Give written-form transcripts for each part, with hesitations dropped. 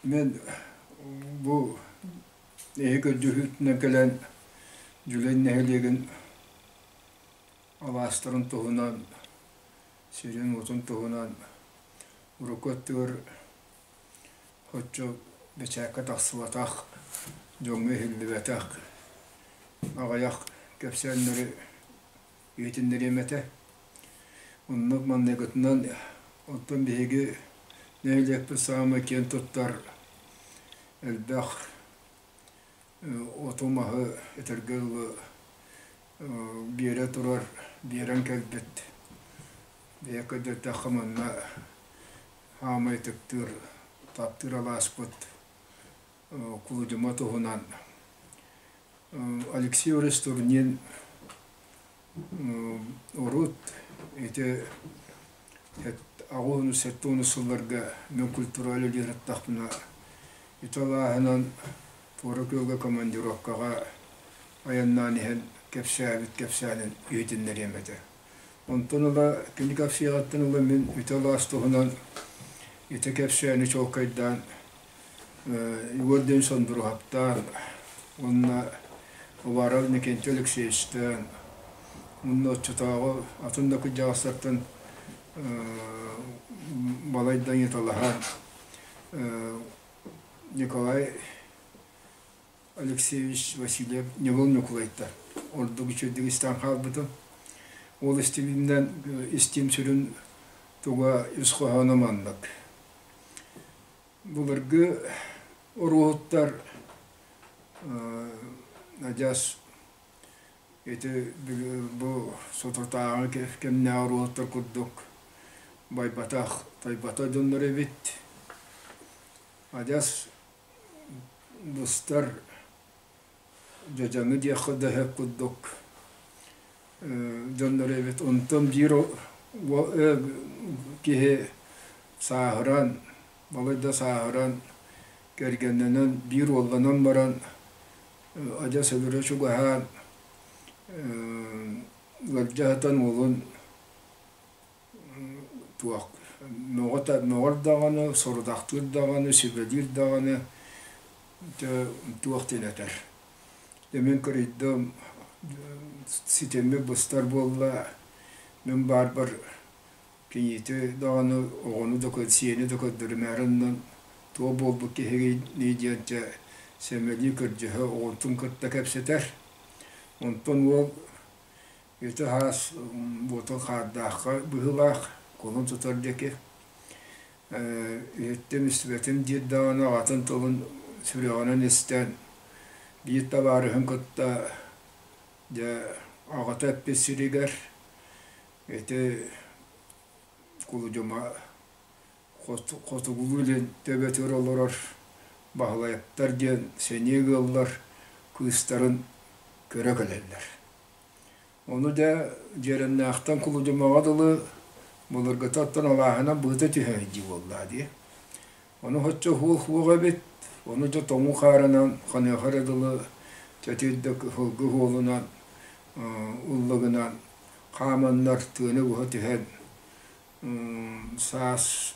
Мин бу эһи көрдьүһүүтүнэн кэлэн Дьүлэй нэһилиэгин алаастарын туһунан, сирин-уотун туһунан урукку өттүгэр оччо бэчээккэ тахсыбатах, дьоҥҥо иһиллибэтэх аҕыйах кэпсээннэри иһитиннэриэм этэ. Оннук манныгытынан оттон биһиги нэһилиэкпит саамай киэн туттар элбэх оту-маһы этэргэ дылы биэрэ турар, биэрэн кэлбит. Бэйэ көрдөрдөххө манна хаамай ытыктыыр, таптыыр алааспыт Кулудьума туһунан Алексей Орестурнин урут ити аҕыс 70 сылларга мин культура үлэлиир аттахпына ити алааһынан Туора Күөлгэ командировкаҕа айаннаан иһэн кэпсээбит кэпсээнин иһитиннэриэм этэ. Онтон ыла кини кэпсиэҕиттэн ыла мин ити алаас туһунан ити кэпсээни чуолкайдаан Егор диэн Сондуруһаптаан уонна Уваров Иннокентий Алексеевичтаан уонна оччотооҕу атын да кырдьаҕастартан балайда ыйыталаһан Николай Алексеевич Васильев Ньурул Ньукулайтан ордук үчүгэйдик истэн хаалбытым. Ол истибинэн истиим сүрүн туга ис хоһооно маннык. Былыргы уруһуттар адьас ити бу соторутааҕы кэмнээҕи уруһуттар курдук байбатах, тайбата дьоннор эбит. Адьас быстар дьадьаҥы диэххэ да сөп курдук дьоннор эбит. Онтон биир киһи сааһыран, балайда сааһыран, кэргэннэнэн, биир уолланан баран адьас өлөрө чугаһаан ыалдьа сытан уолун туох мөҕөр даҕаны, сорудахтыыр даҕаны, сүбэлиир даҕаны туох диэн этэр. Дьэ мин кырыйдым, ситиммит быстар буолла, мин баарбар киниити даҕаны, оҕону да сиэни да көрдөрүмээри оннун туох буолбут киһигиний диэн дьэ сэмэлии көрдьөһө оҕотун кытта кэпсэтэр. Онтон уол Ити хаас буотун хаардаахха быһыылаах, кулун тутар диэки иһиттим истибэтим диир даҕаны аҕатын тылын сүрэҕинэн истэн биир табаарыһын кытта дьэ аҕата эппит сиригэр ити Кулудьума хотугулуу-илин төбөтүгэр олорор Баһылайаптар диэн сэниэ ыаллар кыыстарын көрө кэлэллэр. Ону дьэ Дьиэрэннээхтэн Кулудьумаҕа дылы былыргыта оттон алааһынан быһыта түһэ дии буоллаа дии. Ону соччо уһуох эбит, ону дьэ тоҥуу хаарынан ханыаха эрэ дылы чэтирдик сылгы уһуолунан ыллыгынан хааманнар тыаны быһа түһэн саас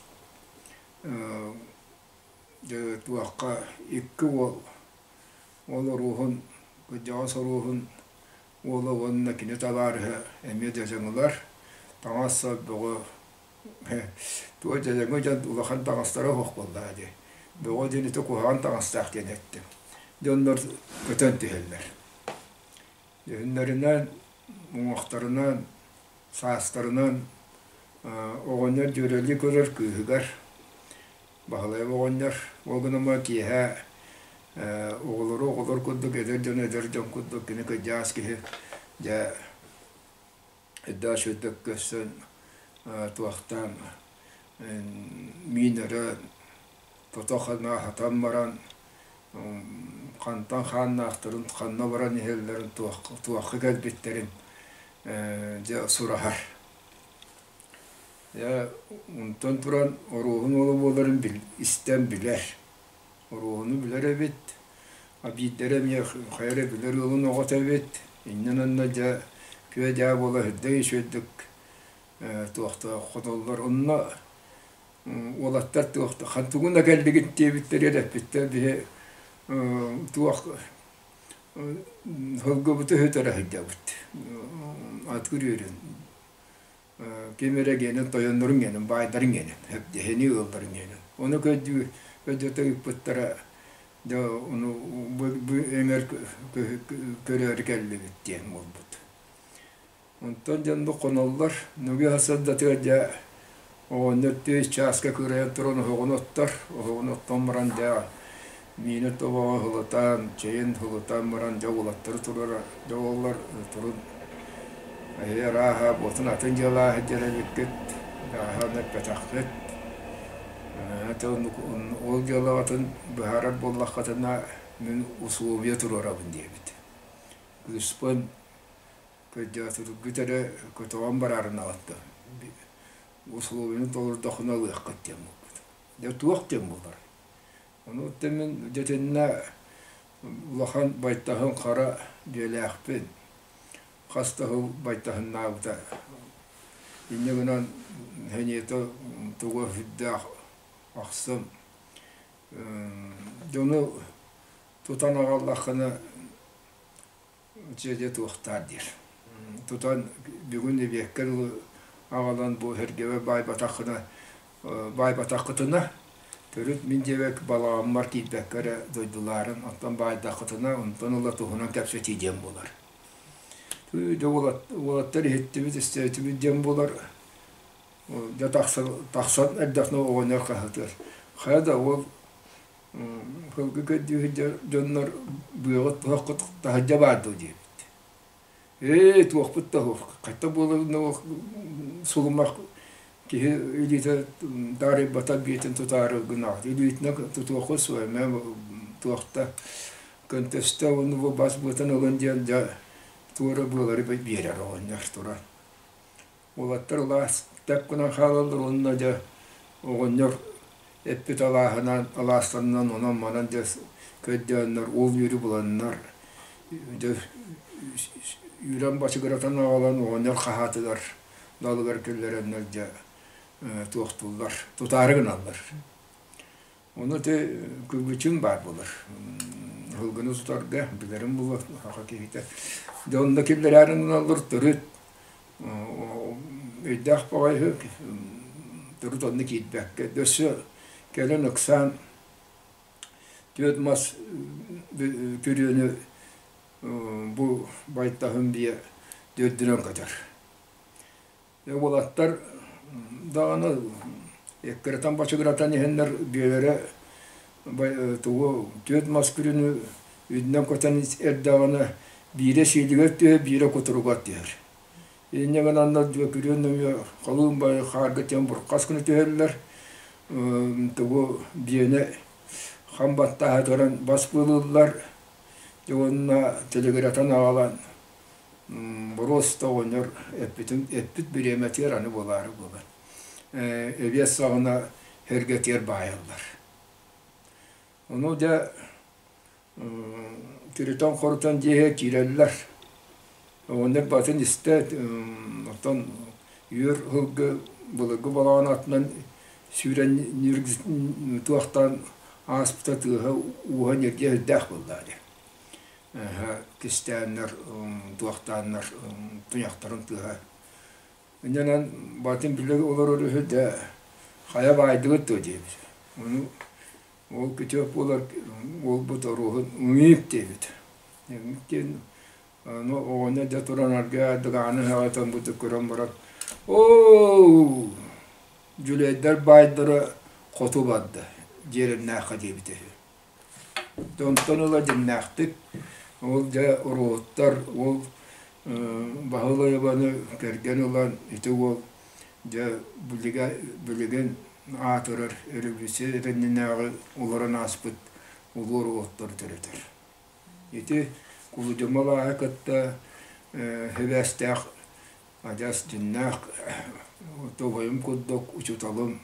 дьэ туохха икки уол ол оруоһун кырдьаҕас оруоһун уола уонна кини табаарыһа эмиэ дьадьаҥылар, таҥас-сап бөҕө туох дьадьаҥы дьон улахан таҥастара суох буоллаҕа дии. Бөҕө диэн ити куһаҕан таҥастаах диэн эттим. Дьоннор көтөн түһэллэр. Дьүһүннэринэн, уҥуохтарынан, саастарынан оҕонньор дьүөрэлии көрөр кыыһыгар Баһылай оҕонньор ол гынан баран киэһэ оҕолору оҕолор курдук, эдэр дьону эдэр дьон курдук кини кырдьаҕас киһи дьэ өйдөөх сүрдүк көрсөн туохтаан миин өрө тото-хана аһатан баран хантан хааннаахтарын, ханна баран иһэллэрин, туохха кэлбиттэрин дьэ сураһар. Дьэ, онтон туран Оруоһун уола буоларын истэн билэр. Оруоһуну билэр эбит, а биирдэрэ эмиэ хайа эрэ билэр ыалын оҕото эбит. Иннин онно дьэ күө-дьаа буола үрдүк үчүгэйдик туохта хотоллор. Онно Уолаттар туох тугун да кэллигит диэбиттэригэр эппиттэр биһи туох сылгыбыты өтөрө сылдьабыт атыыр үөрүн ким эрэ гиэнин тойоннорун гиэнин баайдарын гиэнин дэһини ыалларын гиэнин ону көрдүү көрдөтө ыыппыттара дьэ ону бу эҥэр көрөөрү кэллибит диэн буолбут. Онтон дьонно хоноллор, нөҥүө сарсыардатыгар дьэ оҕонньор түөс чааска кыырайан туран оһоҕун оттор, оһоҕун оттон баран дьэ миинэ тобоҕо сылытан, чэйин сылытан баран дьэ уолаттары туруора дьэ уоллар турун эһиги арааһа буотун атын дьыалааһы дьэр эбиккит, бэҕэһээ ону эппэтэххит, ол дьыалаҕытын быһаарар буоллаххытына мин условия туруорабын диэбит. Кыыспын Кырдьаҕастаргыт эрэ көтөҕөн бараарын аҕатта условиены толордоххуна ылыаххыт диэн буолбут. Дьэ туох диэн буолар? Ону оттон мин дьэ итиннэ улахан байтаһын хара дьиэлээхпин. Хас да сыл байтаһыннаабыта. Инньэ гынан сэниэтэ туга сүрдээх ахсым. Дьону тутан аҕаллаххына Дьиэ туохтаар диир. Тутан бүгүн эбиэккэ дылы аҕалан бу сэргэбэр баайбатаххына баайбатаххытына төрүт мин диэбэк балаҕаммар киирбэккэ эрэ дойдулаарын оттон баайдаххытына онтон ыла туһунан кэпсэтии диэн буолар. Дьэ уолаттар иһиттибит истээтибит диэн буолар. Дьэ тахсан тахсан эрдэххинэ оҕонньор хаһытыар. Хайа да уол Сылгы көрдүү сылдьар дьоннор быаҕыт туһаххыт таһырдьа баар дуо диэбит. Ээ, туохпут да суох, хайта буоларын сулумах киһи илиитэ таарыйбата биэтин тутаары гынаҕыт. Илиитинэн тутуоххут суох эмэ туохта көнтөстө уонна бу бас быатын ылын диэн дьэ туора быалары биэрэр оҕонньор туран. Уолаттар алаас тэп гынан хаалаллар уонна дьэ оҕонньор эппит алааһынан алаастарынан онон-манан дьэ көрдөөннөр уол үөрү буланнар дьэ үүрэн бачыгыратан аҕалан оҕонньор хаһаатыгар далыгар киллэрэннэр дьэ туохтууллар тутаары гыналлар. Ону ити күлгүчүн баар буолар. Сылгыны тутарга билэрим буолуо саха киһитэ. Дьэ онно киллэрээри гыналлар төрүт өйдөөх баҕайы төрүт онно киирбэккэ өссө кэлэн ыксаан түөрт мас күрүөнү бу байтаһын биэ үрдүнэн көтөр. Уолаттар даҕаны эккирэтэн бачыгыратан иһэннэр биэлэрэ тугу түөрт мас күрүнү үрдүнэн көтөн эрдэҕинэ биирэ сиилигэр түһэр, биирэ кутуругар түһэр. Инньэ гынаннар күрүөн нөҥүө халыым баайы хаарга тиийэн бурхас гына түһэллэр. Тугу биэни хам баттааһа туран бас быылыыллар уонна тилигирэтэн аҕалан Боруоста оҕонньор эппитин эппит бириэмэтигэр аны буолаары буолан эбиэс саҕана сэргэтигэр баайаллар. Ону дьэ тиритэн-хорутан дьиэһэ киирэллэр. Оҕонньор батын истэ оттон үөр сылгы былыргы балаҕан атынан сүүрэн туохтаан ааспыта тыаһа ууһа ньиргийэ сүрдээх буоллаҕа дии. Кистээннэр, туохтааннар туйахтарын тыаһа. Инньэнэн батын билэ олорор үһү да хайа баайдыбыт дуо диэбит. Ону ол күтүөт буолар уолбут оруоһун Уҥиик диэбит. Уҥиик диэн ону оҕонньор дьэ туран аргыа дыгааны ыһаҕытан бутук көрөн баран оо дьүлэйдэр баайдара хоту барда дьиэрэннээххэ диэбитэ үһү. Онтон ыла дьиҥнээхтик ол дьэ уруоһуттар ол Баһылайабаны кэргэн ылан ити уол дьэ билигин аатырар революция иннинээҕи олорон ааспыт улуу уруоһуттары төрөтөр. Ити Кулудьума алааһы кытта сибээстээх адьас дьиҥнээх убайым курдук учууталым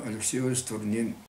Алексей Иванович Турнин.